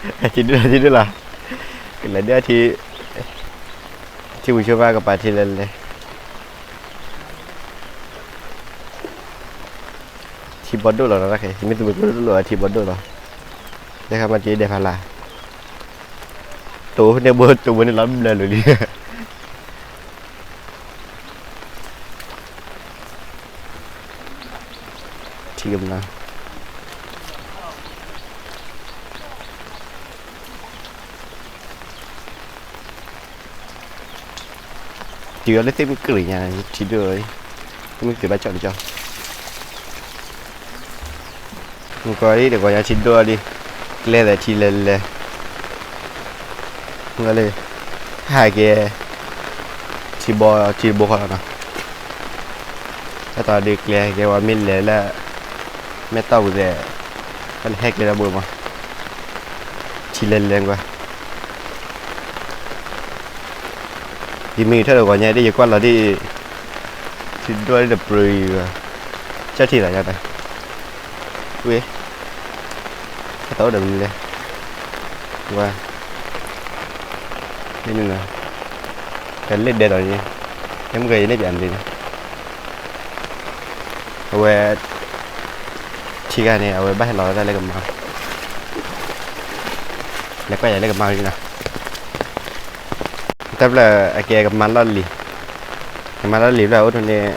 ထံဒိၣ်လီၤ ထံဒိၣ်လီၤ, ကလဲၤဒၣ်ထံ, ထံဝံၤဆိဘၣ်ကပၤထံလဲၤလဲၤ, ထံဘီဒိၣ်လီၤနီၤ, မ့ၢ်သုးမုၢ်ကျိၤဒိၣ်လီၤ ထံဘီဒိၣ်လီၤ, လၢခါမၤတ့ဒဲးဖးလၢ်, တိၢ်န့ၣ်ဘိတိၢ်ဘိန့ၣ်လီၤဘျၢလီၤလံ ထံကမၤ, တုၤအီၤလၢသ့ၣ်မုၢ်ကရံၣ်ညါ ထံဒိၣ်, သ့ၣ်မုၢ်ကရံၣ်ဘၣ်ကၠီၣ်တကၠီၣ်, မုၢ်ကီၤလံတကီၢ်ညါထံဒိၣ်လံ, ကျဲသးထံလဲၤလဲၤ, မုၢ်လၢ, ဟဲက့ၤ, ထံဘီထံတဘိဃီလီၤနီၤ, တၢ်တီဒုးကျဲကဲဝဲမ့ၢ်လဲၤလၢ, မဲၢ်တီၢ်ပူၤသဲး, တၢ်လၢဟဲကျဲတၢ်ဘိမး, ထံလဲၤလဲၤကွၢ် ယမ့ၢ်ထီၣ်တဂီၤညါဒ်ယကွၢ်လီၤဒ်အံၤ, ထံဒိၣ်ဒ်တပြံၤဘၣ်, ကၠီၣ်ထံသးညါတၢ်, ဝ့ၢ်, အတၢ်အိၣ်ဒီးမနုၤလဲၣ်, ဝါ, မ့ၢ်န့ၣ်နီၤ, တၢ်လၢဒဲးဒီးန့ၣ်, ကဲမုၢ်ကယဲၢ်န့ၣ်ပျးမနုၤန့ၣ်, အဝဲ ထံဂၤန့ၣ် အဝဲဘၣ်ဟဲလီၤဝဲဒၣ်လၢကမါ, လဲၤကွၢ်ယၤလၢကမါန့ၣ်နီၤ, တၢ်ဖျၢၣ်အကဲကမါလီၢ်လံၤ, ကမါလီၢ်လံၤဖျၢၣ်အိၣ်ထီၣ်န့ၣ်,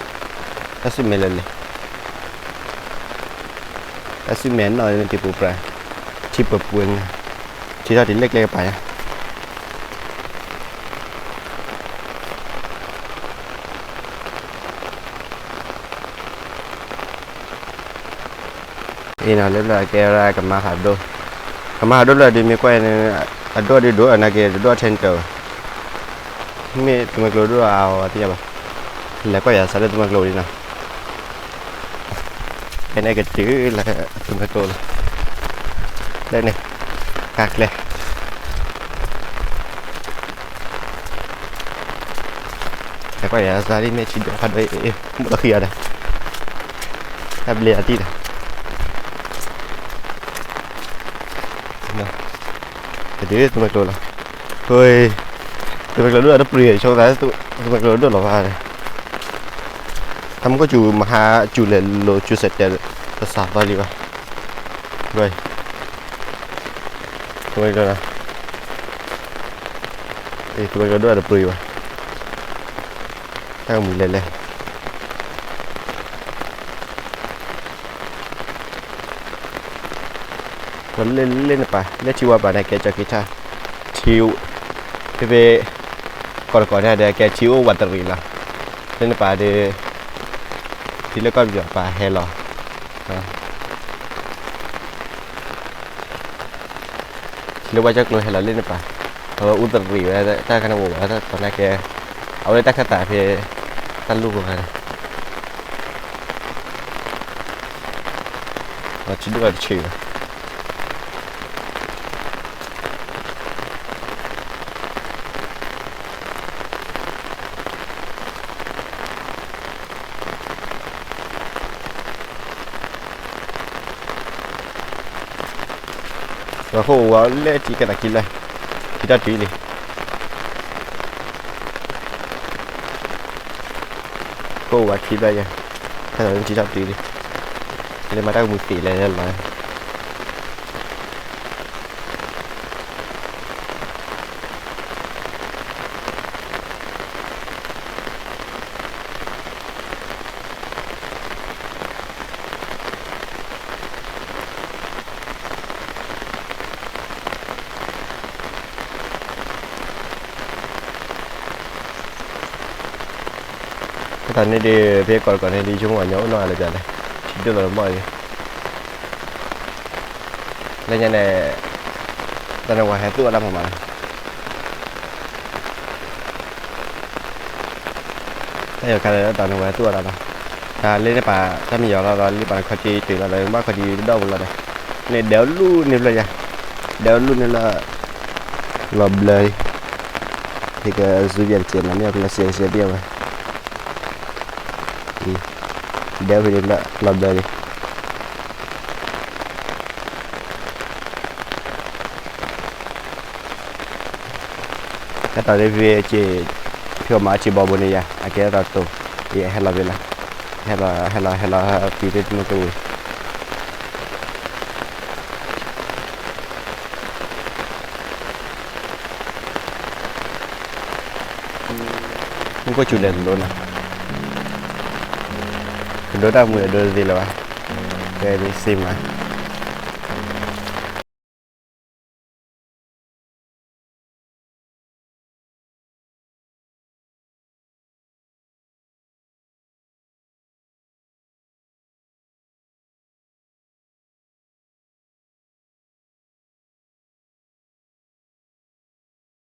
တၢ်ဆူၣ်မဲာ်လၢာ်လံၤ, တၢ်ဆူၣ်မဲာ်နီၢ်န့ၣ်တံၤပူၤပြၢ်, ထံပှဲၤပှဲၤန့ၣ်, ထံထီၣ်တုၤလၢကျဲကပၤညါ အံၤနီၤ လၢဖျၢၣ်ကဲဝဲဒၣ်ကမါဖးဒိၣ်, ကမါဖးဒိၣ်ဖျၢၣ်ဒုးမ့ၢ်ကွၢ်န့ၣ်, အဒိၣ်ဒုးဒိၣ်အနာ်က့ၤ တဒိၣ်ထဲန့ၣ်တၢ်, မ့ၢ်သုးမုၢ်ကျိၤဒိၣ်အါအီၤသ့ၣ်ညါဘၣ်, လဲၤကွၢ်ယၤစးလၢသုးမုၢ်ကျိၤလံနီၤ, ဖဲန့ၣ်ကတုၤလၢသုးမုၢ်ကျိၤလီၤ, လၢန့ၣ်, ကါကျဲ လဲၤကွၢ်ယၤစးဒ်မ့ၢ်ထံဒိၣ်ဖးဒိၣ်အံၤ, မ့ၢ်လီၤဃံအီၤဒီး, တၢ်ဘျ့အတံၢ်ဒီး, ကဒုးသုးမုၢ်ကျိၤလီၤ, ဟိ, သုးမုၢ်ကျိၤဒိၣ်အတပြံၤဆိသး, သုးမုၢ်ကျိၤဒိၣ်လီၤဖးဒီး, တၢ်မူခိၣ်စူၤမဟါစူၤလဲၤလိၤစူၤစဲးတဲာ်, တစးသီလံဘၣ်, သုးမုၢ်ကျိၤလီၤ, သုးမုၢ်ကျိၤဒိၣ်အတပြံၤဘၣ်, တၢ်ကမှံၤလဲၤလဲၤ လၢလ့န့ၣ်ပၤ လၢထံဝါပၤန့ၣ် ကဲကၠီက့ၤထၣ်, ထံ, ဖဲဖဲ, ကီၢ်တကီၢ်န့ၣ်ဒီး ကဲထံအိၣ်ဝးတရံးလီၤ, လၢန့ၣ်ပၤဒီး, ထံလၢကီၢ်ပယီၤပၤဟဲလီၤ ထံလၢဝါကၠီၣ်ကျိဟဲလီၤလၢန့ၣ်ပၤ, အဝဲအိၣ်တရံးဝဲတၢ်ခါန့ၣ်ဝဲ တၢ်သနာ်က့, အဝဲလၢတၢ်ခၢၣ်သးဖဲ, တၢ်လူၢ်ဖိခါန့ၣ်, ထံဒိၣ်လီၤတဆံးဘၣ် ပှၤခိၣ်ဝါလၢထံကသးခံလၢ, ထံထီၣ်တုၤလံ, ခိၣ်ဝါခံဘျီယဲ, ထီၣ်ထံထီၣ်တုၤလံ, လၢမၤတၢ်ကမူၤသံးလဲၣ်လီၤ. တၢ်န့ၣ်ဒုး ဖဲကီၢ်တကီၢ်န့ၣ်ဒုး ဆိကမိၣ်ပှၤကညီအိၣ်နီၢ်ဂၤလၢၤပျၢၤလဲၣ်, ထံဒိၣ်လီၤတမီၢ်အံၤ, လၢညါန့ၣ်, တၢ်န့ၣ်ဝဲဟဲသူၣ်အီၣ်တၢ်မၤမၤလီၤ. တၢ်ယီၤခါလၢတၢ်န့ၣ်ဝဲသူၣ်အီၣ်တၢ်လီၤ, တၢ်လၢန့ၣ်ပာ်တၢ်မံယီၤလီၤဒီး လၢပာ်ခီၣ်ထံးတုၤလီၤဒီး ဘၣ်ခီၣ်ထံးတဒီၣ်ပူၤလီၤဒီး, န့ၣ်ဒဲးအိၣ်လူၢ်န့ၣ်ဖျၢၣ်ယါ, ဒဲးအိၣ်လူၢ်န့ၣ်လၢ, လီၤဘျၢလံ, ယကစူးယၤတစဲးနီၤမ့ၢ်အီၤဖဲလၢစဲးကစဲးဘၣ်ဝဲ, ဒဲးအိၣ်ဖဲန့ၣ်ဖျၢၣ်လီၤဘျၢလံ. တၢ်သီၣ်ဒ်ဖဲက့ၤ ဖဲအမၤအီၣ်စံာ်ဘီဘိန့ၣ်ယါ အကဲတၢ်သီၣ်တိၢ်, ယဟဲလီၤဖဲလီၤ, ဟဲလီၤ ဟဲလီၤ ဟဲလီၤ ပံၤသ့ၣ်တမုၢ်ကဝံၤ မူခိၣ်စူၤလဲၤတလိၣ်နီၤ, ကဒိတၢ်မူဒီးဒိတသ့လၢၤဘၣ်, ကဲဒ်စ့မး,